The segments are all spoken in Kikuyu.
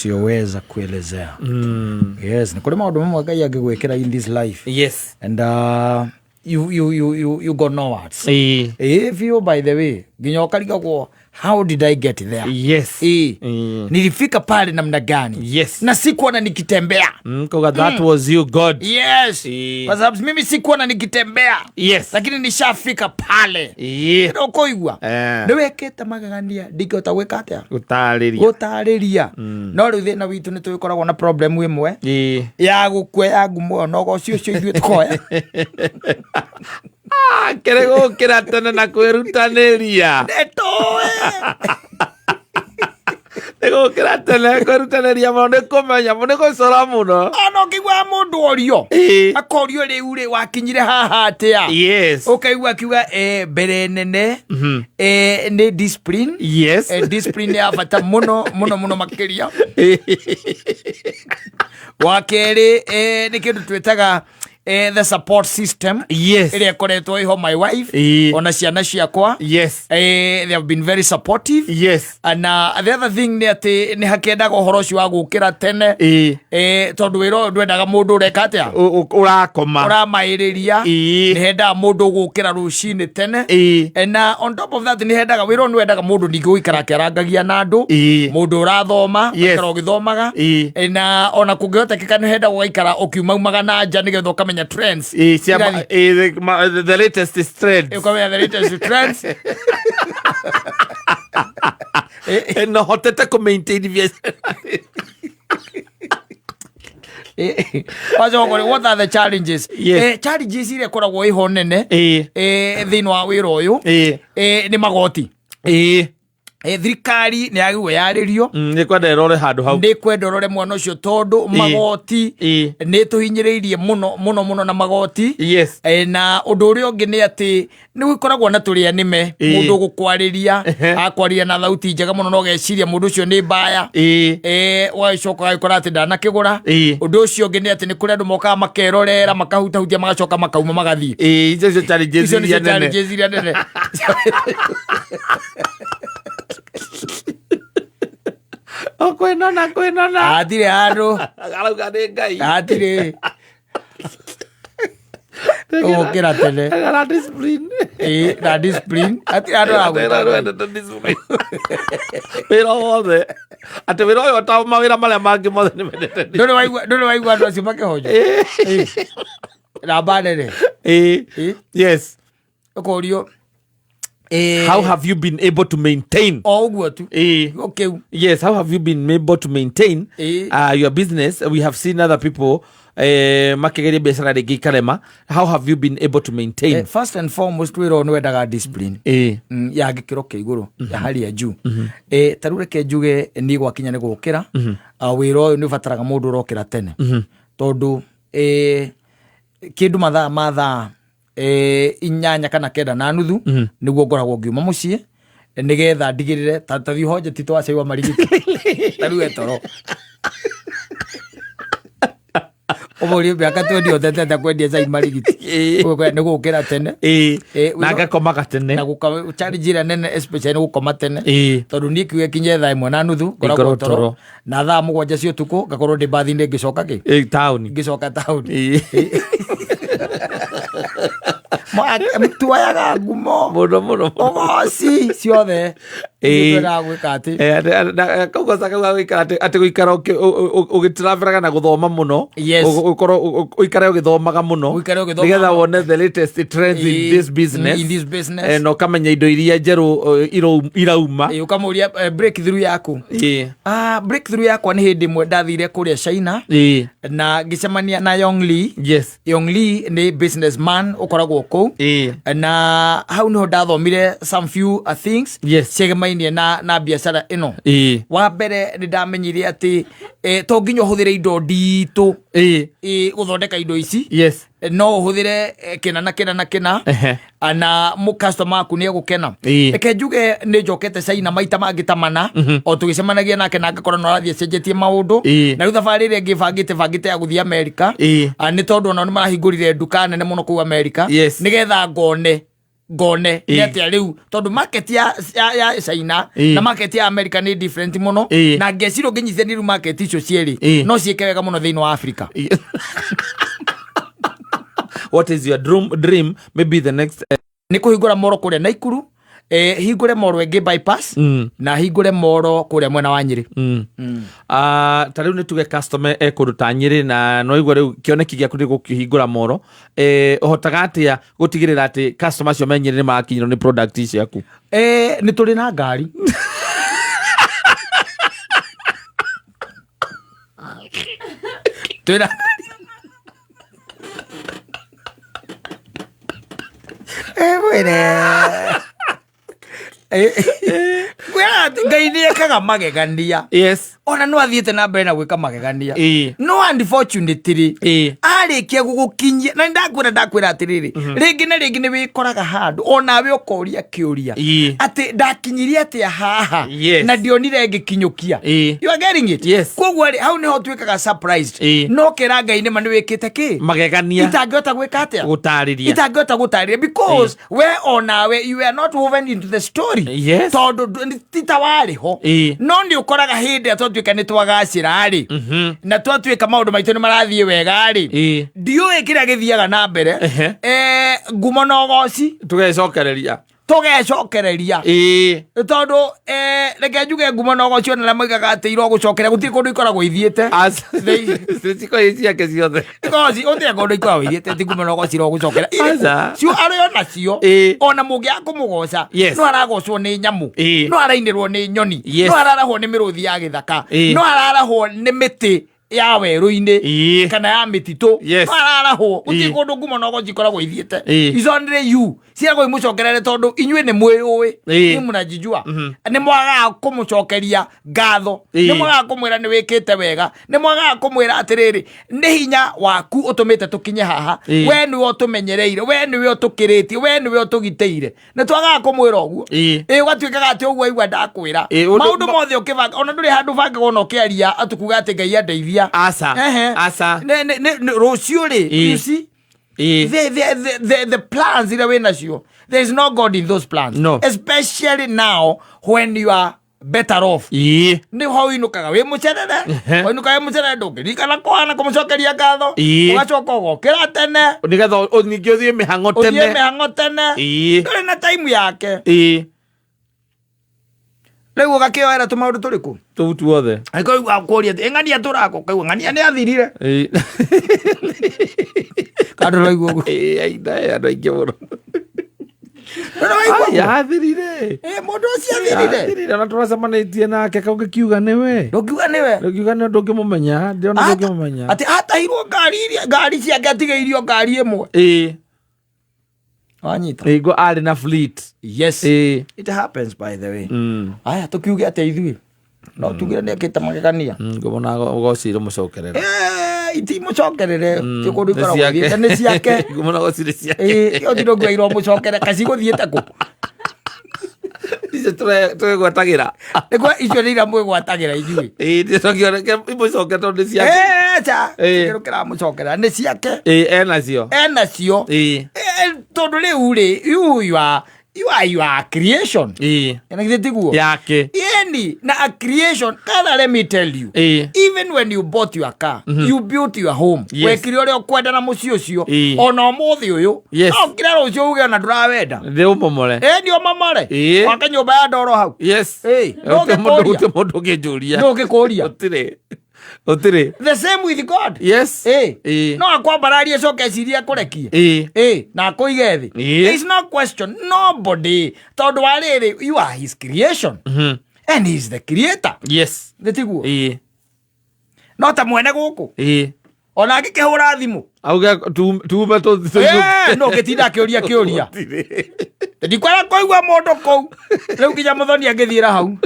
Usioweza kuelezea. Yes, nĩ kũrĩ maũndũ mamwe Ngai angĩgwĩkĩra in this life and you got no words. If you, by the way, nginya ũkarigagwo, how did I get there? Nilifika pale namna gani? Na sikuona nikitembea. Kauga that was you, God. Kwa sababu mimi sikuona nikitembea, lakini nishafika pale. No kũigua nĩ wĩkĩte magegania ndingĩhota gwĩka atĩa? Gũtarĩria. Gũtarĩria. No rĩu thĩna witũ nĩ tũgĩkoragwo na problem ĩmwe ya gũkuoya ngumo ĩyo na ũgoci ũcio ithuĩ tũkoya. Ah, kĩrĩ gũkĩra tene na kwĩrutanĩria. Nĩtũĩ. Nĩ gũkĩra tene kwĩrutanĩria mũno, nĩ kũmenya mũno, nĩ gũcora mũno. Ona ũkĩiguaga mũndũ orio, akorio, rĩu rĩ, wakinyire haha atĩa? Ũkaigua akiuga, mbere nene nĩ discipline. Discipline nĩ ya bata mũno mũno mũno makĩria. Wa kerĩ, nĩ kĩndũ twĩtaga the support system ĩrĩa ĩkoretwo ĩho, my wife ona ciana ciakwa. They have been very supportive. Na the other thing nĩ atĩ nĩ hakĩendaga ũhoro ũcio wa gũkĩra tene, tondũ wĩra ũyũ ndwendaga mũndũ ũreka atĩa? Ũrakoma. Ũramaĩrĩria. Nĩ hendaga mũndũ gũkĩra rũcinĩ tene. Na on top of that, nĩ hendaga wĩra ũyũ nĩ wendaga mũndũ ningĩ gũikara akĩarangagia na andũ, mũndũ ũrathoma, ũgaikara ũgĩthomaga. Na ona kũngĩhotekeka nĩ hendaga ũgaikara ũkiumaumaga na nja nĩgetha ũkamenya trends. The latest is trends. Ũkamenya the latest trends. No hotete kũ maintain biacara. Wacoka kũrĩ, what are the challenges? Challenges iria ĩkoragwo ĩho nene thĩinĩ wa wĩra ũyũ nĩ magoti. Thirikari nĩ yagĩrĩirwo yarĩrio. Nĩ kwenda ĩrore handũ hau. Nĩ kwenda ũrore mwana ũcio tondũ magoti nĩ tũhinyĩrĩirie mũno mũno mũno na magoti. Na ũndũ ũrĩa ũngĩ nĩ atĩ nĩ gũkoragwo na tũrĩa nĩme, mũndũ ũgũkwarĩria, akwaria na thauti njega mũno na ũgeciria mũndũ ũcio nĩ mbaya. Ũgagĩcoka ũgagĩkora atĩ ndanakĩgũra. Ũndũ ũcio ũngĩ nĩ atĩ nĩ kũrĩ andũ mokaga makerorera, makahutahutia, magacoka makauma magathiĩ. Icio nĩcio challenges Icio nĩcio iria nene. Challenges iria nene. O kwĩnona kwĩnona. Hatirĩ handũ. Arauga nĩ Ngai. Hatirĩ gũkĩra tene. Na discipline. Na discipline, hatirĩ handũ aragwĩta Ngai. Wendete discipline. Wĩra wothe atĩ wĩra ũyũ ta mawĩra marĩa mangĩ mothe nĩ mendete. Ndũrĩ waigua andũ acio makĩhonjwo? Namba nene. Ũkorio How have you been able to maintain? O ũguo tu. O kĩu. Yes, how have you been able to maintain your business? We have seen other people makigeria biacara rĩngĩ ikarema. How have you been able to maintain? First and foremost, wĩra ũyũ nĩ wendaga discipline ya gĩkĩro kĩa igũrũ, ya hali ya juu. Ta rĩu reke njuge niĩ gwakinya nĩ gũkĩra, wĩra ũyũ nĩ ũbataraga mũndũ ũrokĩra tene, tondũ kĩndũ mathaa ma thaa 8 kana 9:30 nĩguo ngoragwo ngiuma mũciĩ nĩgetha ndigĩrĩre ta thiĩ honje titũ wa cai wa marigiti. Ta rĩu etoro ũmũrie mĩaka 20 ũtetete kwendia cai marigiti. Nĩ gũkĩra tene. Na ngakomaga tene. Na challenge ĩrĩa nene especially nĩ gũkoma tene, tondũ niĩ kiuge kinye thaa 1:30 ngoragwo Ngorwo toro, toro. Na thaa 7 cia ũtukũ ngakorwo ndĩ mbathi-inĩ ngĩcoka kĩ? Taũni. Ngĩcoka taũni. Tuoyaga ngumo Mũno mũno mũno. Ũgoci ciothe. Twendaga gwĩka atĩ Kau goca kau ga gũikara atĩ gũikara ũgĩtraveraga na gũthoma mũno. Ũkorwo ũikare ũgĩthomaga mũno Ũikare ũgĩthomaga nĩgetha mũno. wone the latest trends in this business, In this business. Na ũkamenya indo iria njerũ irauma. Ũkamũria, breakthrough yaku? Breakthrough yakwa nĩ hĩndĩ ĩmwe ndathire kũrĩa China na ngĩcemania na Yong Lee. Yong Lee nĩ businessman ũkoragwo kũu, na hau niho ndathomire some few things ciegemainie na biacara ĩno. Wa mbere nĩ ndamenyire atĩ to nginya ũhũthĩre indo nditũ gũthondeka indo ici. No ũhũthĩre kĩna na kĩna na kĩna na mũ customer waku nĩ egũkena. Reke njuge nĩ njokete China maita mangĩ ta mana o tũgĩcemanagia nake na ngakora no arathiĩ acenjetie maũndũ. Na rĩu thabarĩ ĩrĩa ĩngĩ bangĩte ya gũthiĩ Amerika, nĩ tondũ onao nĩ marahingũrire nduka nene mũno kũu Amerika, nĩgetha ngone. Ngone nĩ atĩa rĩu, tondũ market ya China na market ya America nĩ different mũno, na ngeciria ũngĩnyitithania rĩu market icio cierĩ, no ciĩke wega mũno thĩinĩ wa Africa. What is your dream, maybe the next Nĩ kũhingũra moro kũrĩa Naikuru, hingũre moro ĩngĩ bypass, na hingũre moro kũrĩa mwena wa Nyĩrĩ. Ah, ta rĩu nĩ tuge customer e kũndũ ta Nyĩrĩ, na noigua rĩu kĩoneki gĩaku nĩ gũkĩhingũra moro, ũhotaga atĩa gũtigĩrĩra atĩ customer acio me Nyĩrĩ nĩ marakinyĩrwo nĩ product ciaku? Nĩ tũrĩ na ngari. Twĩna mwĩre. Kwĩra atĩ Ngai nĩ ekaga magegania. Ona no athiĩte na mbere na gwĩka magegania. No unfortunately, arĩkia gũgũkinyia na ndakwĩra atĩrĩrĩ, rĩngĩ na rĩngĩ nĩ wĩkoraga handũ onawe ũkoria kĩũria atĩ ndakinyirie atĩa haha na ndionire ngĩkinyũkia. You are getting it? Yes. Koguo rĩ, hau nĩho tuĩkaga surprised. No kĩra Ngai nĩma nĩ wĩkĩte kĩ magegania itangĩhota gwĩka atĩa, gũtarĩria. Itangĩhota gũtarĩria, because we onawe you are not woven into the story, tondũ ti ta warĩ ho. No nĩ ũkoraga hĩndĩ ĩrĩa twatuĩka nĩ twagacĩra rĩ, na twatuĩka maũndũ maitũ nĩ marathiĩ wega rĩ, ndiũĩ kĩrĩa gĩthiaga na mbere. Ngumo na ũgoci tũgecokereria. Tũgecokereria. Tondũ reke njuge, ngumo na ũgoci, ona arĩa moigaga atĩ irogũcokera, gũtirĩ kũndũ ikoragwo ithiĩte. Cikorwo ciake ciothe. Ngoci gũtirĩ kũndũ ikoragwo ithiĩte, ti ngumo na ũgoci irogũcokera. Aca. Cio arĩ o nacio. Ona mũngĩaga kũmũgoca, no aragocwo nĩ nyamũ, no arainĩrwo nĩ nyoni, no ararahwo nĩ mĩrũthi ya gĩthaka, no ararahwo nĩ mĩtĩ ya werũ-inĩ kana ya mĩtitũ. No ararahwo. Gũtirĩ kũndũ ngumo na ũgoci ikoragwo ithiĩte. It's only you ciagwo imũcokerere, tondũ inyuĩ nĩ mwĩyũĩ. Inyuĩ mũnajijua, nĩ mwagaga kũmũcokeria ngatho, nĩ mwagaga kũmwĩra nĩ wĩkĩte wega, nĩ mwagaga kũmwĩra atĩrĩrĩ, nĩ hinya waku ũtũmĩte tũkinye haha. We nĩwe ũtũmenyereire, we nĩwe ũtũkĩrĩtie, we nĩwe ũtũgitĩire. Nĩ twagaga kũmwĩra ũguo. Ĩ, ũgatuĩkaga atĩ ũguo aigua ndakwĩra. Ũndũ Maũndũ mothe ũkĩbanga, ona ndũrĩ handũ bangagwo na ũkĩaria atĩ kuga atĩ Ngai andeithia. Aca. Aca. Rũciũ rĩ, you see, the plans iria wĩ nacio, there is no God in those plans. No. Especially now when you are better off. Nĩ ho ũinũkaga wĩ mũcerere. Ũinũkaga wĩ mũcerere, ndũngĩririkana kũhana kũmũcokeria ngatho. Ũgacoka ũgokĩra tene, nĩgetha ningĩ ũthiĩ mĩhang'o ũthiĩ tene. Mĩhang'o tene. Ndũrĩ na time yake. Rĩu ũgakĩoera tũmaũndũ tũrĩkũ? Tũu tuothe. Angĩkorwo akũria atĩ, "Ĩ, ng'ania tũrako," ũkaigua ng'ania nĩ athirire. Kandũ raigua ũguo. Aina andũ aingĩ mũno. Ndũraigua Ai, ũguo? athirire. Ĩ, mũndũ ũcio athirire. Athirire, ona tũracemanĩtie nake kaũngĩkiuga nĩwe. Ndũngiuga nĩwe. Ndũngiuga nĩ ndũngĩmũmenya, ndĩrona ndũngĩmũmenya. Atĩ atahirwo ngari iria, ngari ciake atigĩirio ngari ĩmwe. Wanyita? Ĩĩ, arĩ na fleet. Yes. It happens, by the way. Aya, tũkiuge atĩa ithuĩ? No tugire nĩ ekĩte magegania. Ngũmona gocire mũcokerera. Itimũcokerere ti kũndũ Nĩ ikoragwo ciake. ithiĩte, nĩ ciake. Ngũmona gocire ciake. Ĩ, ũtindũ ngwairwo mũcokere kacigũthiĩte kũ? Icio twegwatagĩra. Nĩguo icio nĩ iria mwĩgwatagĩra ithuĩ. Ĩĩ, imũcoke tondũ nĩ ciake. Ca kĩndũ kĩramũcokerera nĩ ciake. Ĩĩ, enacio. Enacio. Tondũ rĩu rĩ, you are your creation. Na githĩ tiguo? Yake. Yani na a creation kana, let me tell you, even when you bought your car, you built your home, wekire ũrĩa ũkwenda na mũciĩ ũcio. Ona ũmũthĩ ũyũ, no kira rũciũ uge ona ndũrawenda. Ndĩ ũmomore. Ĩ, nĩ ũmomore. Wake nyũmba ya ndoro hau. Gũtirĩ Ndũngĩkũria. Gũtirĩ mũndũ ũngĩnjũria. Ndũngĩkũria. Gũtirĩ, gũtirĩ. The same with God. No akwambararie, coke ecirie akũrekie. Na akũige thĩ. There is no question, nobody, tondũ wa rĩrĩ, you are his creation and he is the creator. Nĩ tiguo? No ta mwene gũkũ, ona angĩkĩhũra thimũ, auge tume. No ngĩtinda akĩũria kĩũria, ndikwenda kũigua mũndũ kũu rĩu nginya mũthoni angĩthiĩra hau.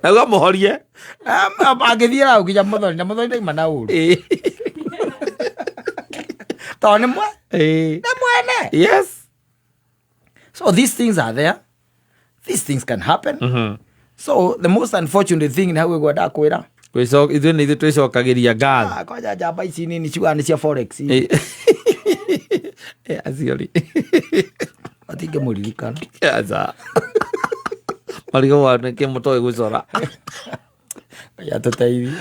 Nauga mũhorie. Angĩthiĩra hau nginya mũthoni, na mũthoni ndaima na ũru, tondũ nĩ mwe nĩ mwene. So these things are there, these things can happen. So the most unfortunate thing nĩ hau ĩgwa ndakwĩra. Ithuĩ nĩ ithuĩ twĩcokagĩria ngatho. Ah, kwanja njamba ici nini ciugaga nĩ cia forex. Acio rĩ? Matingĩmũririkana. Aca, marigagwo nĩkĩ mũtoĩ gũcora. Ngai atũteithie.